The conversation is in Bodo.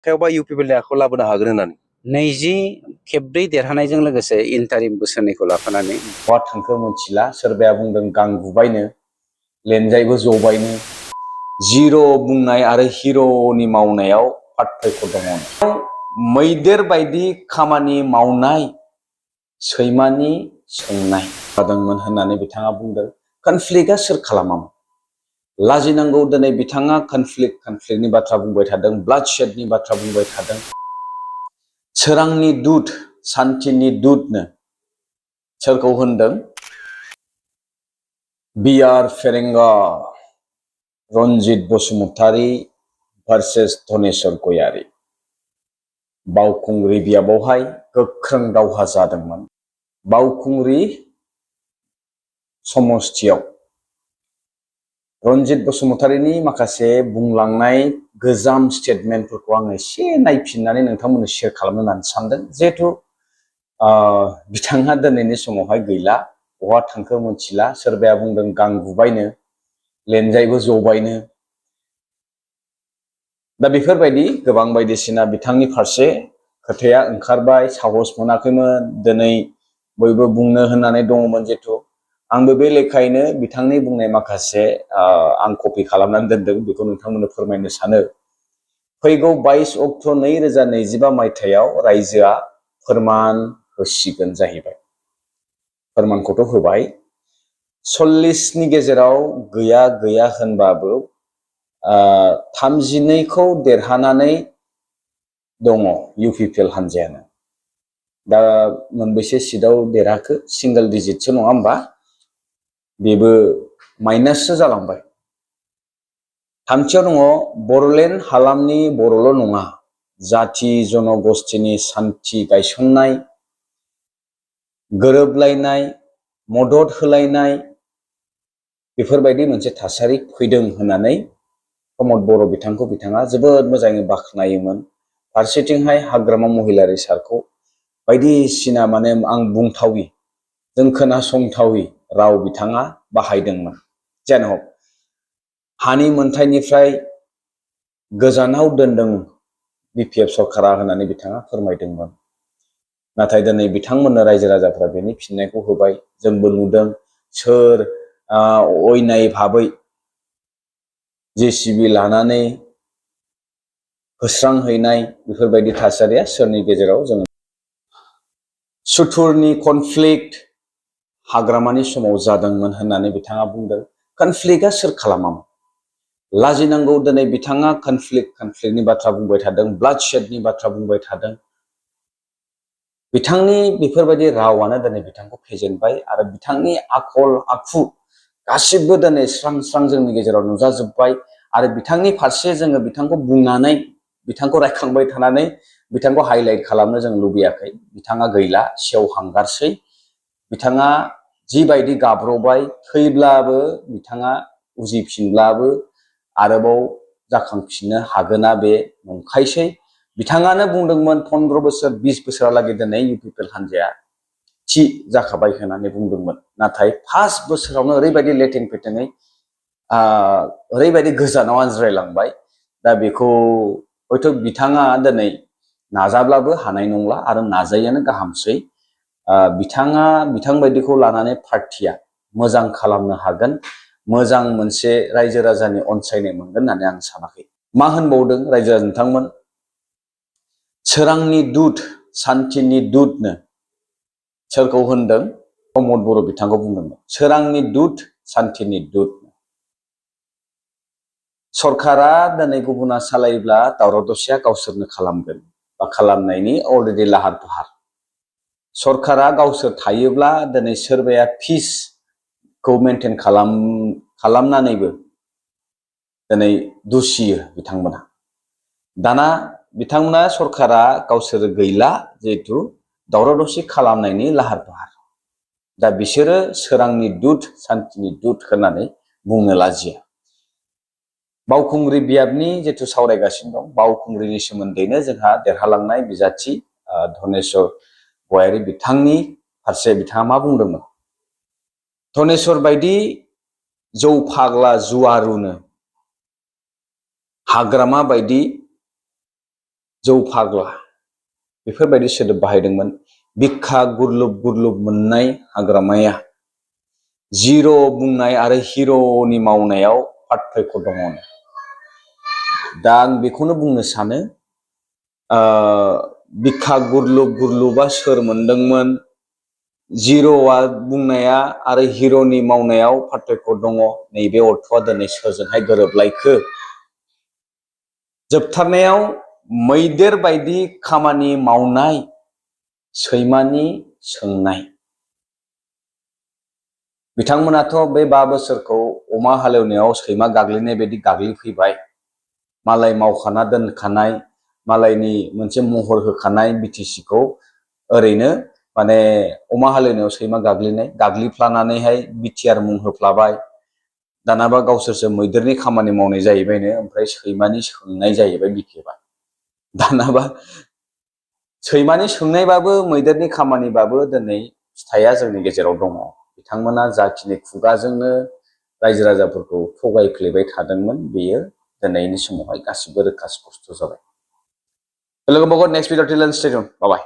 आखायावबा इउपिपिएलनि आखायाव लाबोनो हागोन होननानै 20 खेबब्रै देरहानायजों लोगोसे इन्टारिम बोसोरनैखौ लाफानानै बहा थांखो मिथिला सोरबाया बुंदों गां गुबायनो लेनजायबो जबायनो जिर' बुंनाय आरो हिर'नि मावनायाव पार्थक्य दङ। मैदेर बायदि खामानि मावनाय सैमानि सोंनाय जादोंमोन होननानै बिथाङा बुंदों। कनफ्लिक्टआ सोर खालामामोन? लाजिनांगौ दिनै बिथाङा कनफ्लिक्टनि बाथ्रा बुंबाय थादों, ब्लाडशेडनि बाथ्रा बुंबाय थादों। सोरांनि दूत, सान्थिनि दूतनो सोरखौ होनदों? बिआर फेरेंगा, रनजित बसुमतारी भार्सेस धनेश्वर गयारी। बावखुंग्रि बियाबावहाय गोख्रों दावहा जादोंमोन। बावखुंग्रि समस्थियाव रनजित बसुमतारीनि माखासे बुंलांनाय गोजाम स्टेटमेन्टफोरखौ आङो एसे नायफिननानै नोंथांमोननो शेयार खालामनो होननानै सानदों। जिहेथु बिथाङा दिनैनि समावहाय गैला, बहा थांखो मिथिला। सोरबाया बुंदों गां गुबायनो लेनजायबो जबायनो। दा बेफोरबायदि गोबां बायदिसिना बिथांनि फारसे खोथाया ओंखारबाय, साहस मोनाखैमोन। दिनै बयबो बुंनो होननानै दङमोन। जिहेथु आंबो बे लेखायैनो बिथांनि बुंनाय माखासे आं कपि खालामनानै दोनदों, बेखौ नोंथांमोननो फोरमायनो सानो। फैगौ 22 अक्ट' 2025 मायथाइयाव रायजोआ फोरमान होसिगोन जाहैबाय। फोरमानखौथ' होबाय। 40नि गेजेराव गैया होनबाबो 32खौ देरहानानै दङ इउपिपिएल हान्जायानो। दा मोनबेसे सिटआव देरहाखो? सिंगल डिजिटसो नङा होमबा? बेबो माइनाससो जालांबाय। थामथियाव दङ बर'लेण्ड हालामनि बर'ल' नङा, जाथि जनगोष्ठीनि सान्थि गायसननाय, गोरोबलायनाय, मदद होलायनाय, बेफोरबायदि मोनसे थासारि फैदों होननानै प्रमद बर' बिथांखौ बिथाङा जोबोद मोजाङै बाख्नायोमोन। फारसेथिंहाय हाग्रामा महिलारि सारखौ बायदिसिना माने आं बुंथावि, जों खोनासंथावि राव बिथाङा बाहायदोंमोन। जेन' हक हानि मोनथायनिफ्राय गोजानाव दोनदों बिपिएफ सरकारा होननानै बिथाङा फोरमायदोंमोन। नाथाय दिनै बिथांमोननो रायजो राजाफ्रा बेनि फिननायखौ होबाय। जोंबो नुदों सोर अयनाय भाबै जेसिबि लानानै होस्रांहैनाय, बेफोरबायदि थासारिया सोरनि गेजेराव जों सुथुरनि कनफ्लिक्ट हाग्रामानि समाव जादोंमोन होननानै बिथाङा बुंदों। कनफ्लिक्टआ सोर खालामामोन? लाजिनांगौ दिनै बिथाङा कनफ्लिक्टनि बाथ्रा बुंबाय थादों, ब्लाडशेडनि बाथ्रा बुंबाय थादों। बिथांनि बेफोरबायदि रावानो दिनै बिथांखौ फेजेनबाय आरो बिथांनि आखल आखु गासिबो दिनै स्रां स्रां जोंनि गेजेराव नुजाजोब्बाय। आरो बिथांनि फारसे जोङो बिथांखौ बुंनानै, बिथांखौ रायखांबाय थानानै बिथांखौ हाइलाइट खालामनो जों लुबैयाखै। बिथाङा गैला, सेवहांगारसै। बिथाङा जिबायदि गाब्र'बाय, थैब्लाबो बिथाङा उजिफिनब्लाबो आरोबाव जाखांफिननो हागोना बे नंखायसै। बिथाङानो बुंदोंमोन 15 बोसोर 20 बोसोरहालागै दिनै इउपिपिएल हान्जाया थि जाखाबाय होननानै बुंदोंमोन। नाथाय फार्स्ट बोसोरावनो ओरैबायदि लेथें फेथेङै ओरैबायदि गोजानाव आनज्रायलांबाय। दा बेखौ हयथ' बिथाङा दिनै नाजाब्लाबो हानाय नंला आरो नाजायैआनो गाहामसै। बिथांबायदिखौ लानानै पार्टिया मोजां खालामनो हागोन, मोजां मोनसे रायजो राजानि अनसायनाय मोनगोन होननानै आं सानाखै। मा होनबावदों रायजो राजा नोंथांमोन? सोरांनि दूत, सान्थिनि दूतनो सोरखौ होनदों? प्रमद बर' बिथांखौ बुंदोंमोन। सोरांनि दूत, सान्थिनि दूत। सरकारा दिनै गुबुना सालायोब्ला दावराव दावसिया गावसोरनो खालामगोन बा खालामनायनि अलरेडि लाहार फाहार। सरकारा गावसोर थायोब्ला दिनै सोरबाया पिसखौ मेनटेन खालामनानैबो दिनै दुसियो बिथांमोना। दाना बिथांमोना सरकारा गावसोर गैला, जिहेथु दावराव दावसि खालामनायनि लाहार फाहार। दा बिसोरो सोरांनि दूत, सान्थिनि दूत होननानै बुंनो लाजिया। बावखुंग्रि बियाबनि जिथु सावरायगासिनो दं, बावखुंग्रिनि सोमोन्दैनो जोंहा देरहालांनाय बिजाथि धनेश्वर गयारी बिथांनि फारसे बिथाङा मा बुंदोंमोन? धनेश्वर बायदि जौ फाग्ला जुवारुनो हाग्रामा बायदि जौ फाग्ला बेफोरबायदि सोदोब बाहायदोंमोन। बिखा गुरलुब गुरलुब मोननाय हाग्रामाया जिर' बुंनाय आरो हिर'नि मावनायाव पार्थक्य दङ। दा आं बेखौनो बुंनो सानो बिखा गुरलुब गुरलुबा सोर मोनदोंमोन, जिर'आ बुंनाया आरो हिर'नि मावनायाव पार्थक्य दङ, नैबे अर्थआ दिनै सोरजोंहाय गोरोबलायखो? जोबथारनायाव मैदेर बायदि खामानि मावनाय सैमानि सोंनाय। बिथांमोनाथ' बे 5 बोसोरखौ अमा हालेवनायाव सैमा गाग्लिनाय बायदि गाग्लिफैबाय। मालाय मावखाना दोनखानाय, मालायनि मोनसे महर होखानाय बिटिसिखौ ओरैनो माने अमा हालेवनायाव सैमा गाग्लिफ्लानानैहाय बिटिआर मुं होफ्लाबाय। दानाबा गावसोरसो मैदेरनि खामानि मावनाय जाहैबायनो, ओमफ्राय सैमानि सोंनाय जाहैबाय बिखेबा। दानाबा सैमानि सोंनायबाबो मैदेरनि खामानिबाबो दिनै फिथाइया जोंनि गेजेराव दङ। बिथांमोना जाखिनि खुगाजोंनो रायजो राजाफोरखौ थगायफ्लेबाय थादोंमोन, बेयो दिनैनि समावहाय गासिबो रोखा स्पस्त जाबाय। लोगो नेक्स्ट भिडिअ टिल देन स्टे टिउन। बाय बाय।